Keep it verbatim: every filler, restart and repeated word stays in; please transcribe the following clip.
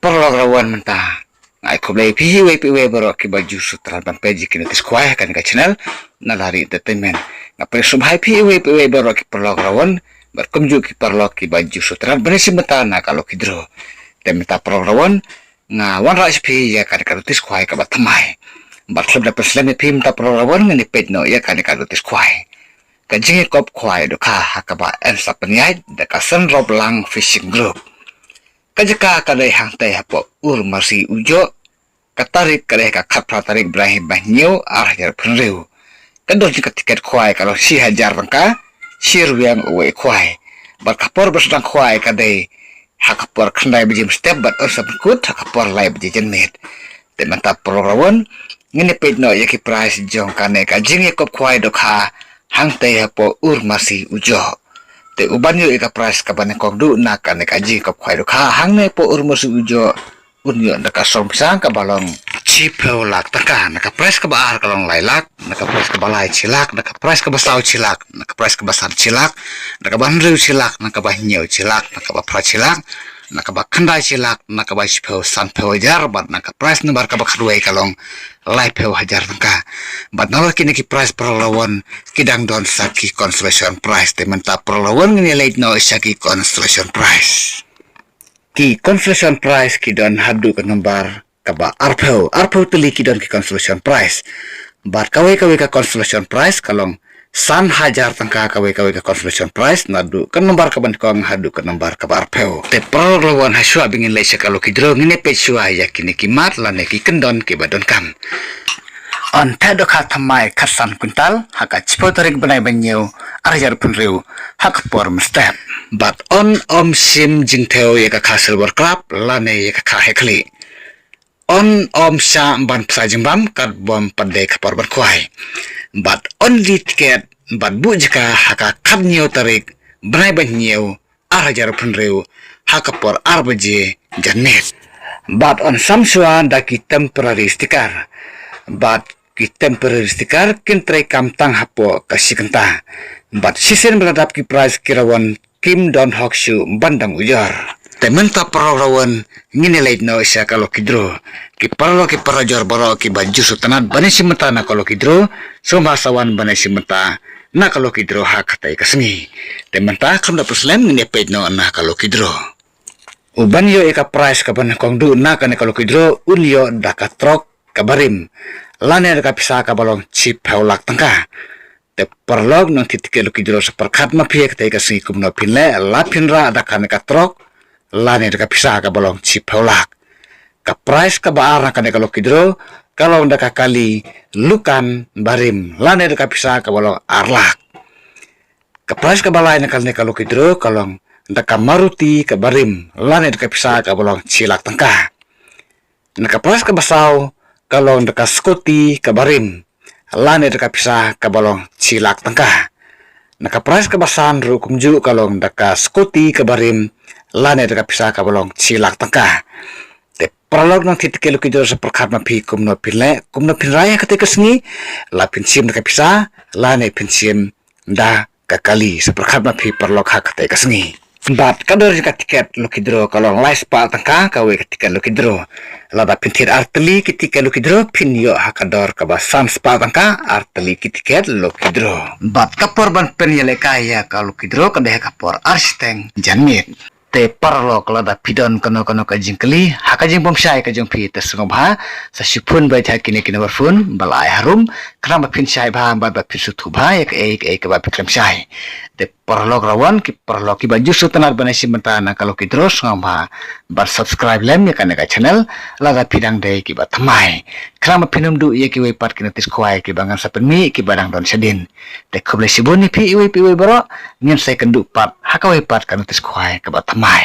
Paralok Rawon mynta, nga ai khublei phi iwei pa iwei baroh kiba ju sngewthuh ban peit ïa ki notice khwai ha kane ka channel Nalari Entertainment. Nga pynshai phi iwei pa iwei baroh ki paralok Rawon bad kumjuh ki paralok kiba ju sngewthuh ban ïashim bynta na ka lucky draw. Te mynta paralok Rawon, nga wanrah sha phi ïa kane ka notice khwai kaba thymmai. Bad khlem da pynslem ïa phi mynta paralok Rawon, ngin ïa peit noh ïa kane ka notice khwai. Ka jingïakop khwai dohkha ha kaba yn sa pynïaid da ka San Rob Lang Fishing Group. Ka jaka ka dei hangtei hapoh Urmasi Ujoh. Ka tarik ka dei ka khatphra tarik bnai ba hynñiew ar hajar phew hynriew. Ka dor jong ka tiket khwai ka long shi hajar tyngka, shi rwiang uwei u khwai. Bad ka por ba sdang khwai ka dei ha ka por khyndai baje mynstep bad yn sa pynkut ha ka por lai baje janmiet. Te mynta paralok Rawon, ngin ïa peit noh ïa ki prize jong kane ka jingïakop khwai dohkha hangtei hapoh Urmasi Ujoh. Te uban ïoh ïa ka prize kaba nyngkong duh na kane ka jingïakop khwai dohkha hangne hapoh Urmasi Ujoh, un ïoh da ka song pisa kaba long shiphew lak tyngka. Na ka prize kaba ar ka long lai lak, na ka prize kaba lai shi lak, na ka prize kaba saw shi lak, na ka prize kaba san shi lak, na kaba hynriew shi lak, na kaba hynñiew shi lak, na kaba phra shi lak, na kaba khyndai shi lak, na kaba shiphew sanphew hajar, bad na ka prize number kaba khatwei ka long laiphew hajar tyngka. Bad nalor kine ki prize paralok Rawon, ki dang don sa ki consolation prize. Te mynta paralok Rawon, ngin ïa leit noh sha ki consolation prize. Ki consolation prize ki don haduh ka number kaba arphew, arphew tylli ki don ki consolation prize. Bad kawei kawei ka consolation prize ka long san hajar tyngka kawei kawei ka consolation prize, naduh ka number kaba nyngkong haduh ka number kaba arphew. Te paralok Rawon, hashwa ba ngin leit sha ka lucky draw, ngin ïa peit shwa ïa kine ki mat lane ki kyndon kiba donkam. Yn theh dohkha thymmai khatsan kwintal ha ka shiphew tarik bnai ba hynñiew ar hajar phew hynriew ha ka por mynstep. Bad yn ym shim jingthew ïa ka kha silver crab lane ïa ka kha heh khlieh. Yn ym shah ban pynshah jingbam katba ym pat dei ka por ban khwai. Bad yn die tiket bad buh jaka ha ka khathynñiew tarik bnai ba hynñiew ar hajar phew hynriew ha ka por ar baje janmiet. Bad yn sam shwa da ki temporary sticker. Bad ki temporary sticker kin trei kam tang hapoh ka shi kynta. Bad shisien ba la dap ki prize ki Rawon kim don hok shuh ban dang ujor. Te mynta paralok Rawon, ngin ïa leit noh sha ka lucky draw. Ki paralok ki parajor baroh kiba ju sngewtynnad ban ïashim bynta na ka lucky draw, sngewbha sa wan ban ïashim bynta na ka lucky draw ha katei ka sngi. Te mynta khlem da pynslem, ngin ïa peit noh na ka lucky draw. Uban ïoh ïa ka prize kaba nyngkong duh na kane ka lucky draw un ïoh da ka trok kaba rim lane da ka pisa kaba long shiphew lak tyngka. Te paralok, nang thied tiket lucky draw sa pyrkhat ma phi ïa katei ka sngi kumno phin leh, la phin rah da kane ka trok lane da ka pisa kaba long shiphew lak. Ka prize kaba ar na kane ka lucky draw ka long da ka kali Lukan barim lane da ka pisa kaba long ar lak. Ka prize kaba lai na kane ka lucky draw ka long da ka Maruti kaba rim lane da ka pisa kaba long shi lak tyngka. Na ka prize kaba saw ka long da ka scooty kaba rim lane da ka pisa kaba long shi lak tyngka. Na ka prize kaba san ruh kumjuh ka long da ka scooty kaba rim lane da ka pisa kaba long shi lak tyngka. Te paralok, nang thied tiket lucky draw sa pyrkhat ma phi kumno phin leh, kumno phin rah ïa katei ka sngi, la phin shim da ka pisa lane phin shim da ka kali, sa pyrkhat ma phi paralok ha katei ka sngi. Bad ka dor jong ka tiket lucky draw ka long lai spah tyngka kawei ka tiket lucky draw. Lada phin thied ar tylli ki tiket lucky draw phin ïoh ha ka dor kaba san spah tyngka ar tylli ki tiket lucky draw. Bad ka por ban pynïalehkai ïa ka lucky draw ka dei ha ka por ar shiteng janmiet. Te paralok, lada phi don kano kano ka jingkylli ha ka jingbym shai ka jong phi, te sngewbha sa shu phone beit ha kine ki number phone ba la ai harum, khnang ba phin shai bha bad ba phin sngewthuh bha ïa kaei kaei kaba phi khlem shai. Te paralok Rawon, ki paralok kiba ju sngewtynnad ban ïashim bynta na ka lucky draw, sngewbha ban subscribe lem ïa kane ka channel lada phi dang dei kiba thymmai, khnang ba phin ym duh ïa kiwei pat ki notice khwai kiba ngan sa pynmih kiba dang don shadien. Te khublei shibun ïa phi iwei pa iwei baroh, ngin sa ïakynduh pat ha kawei pat ka notice khwai kaba thymmai.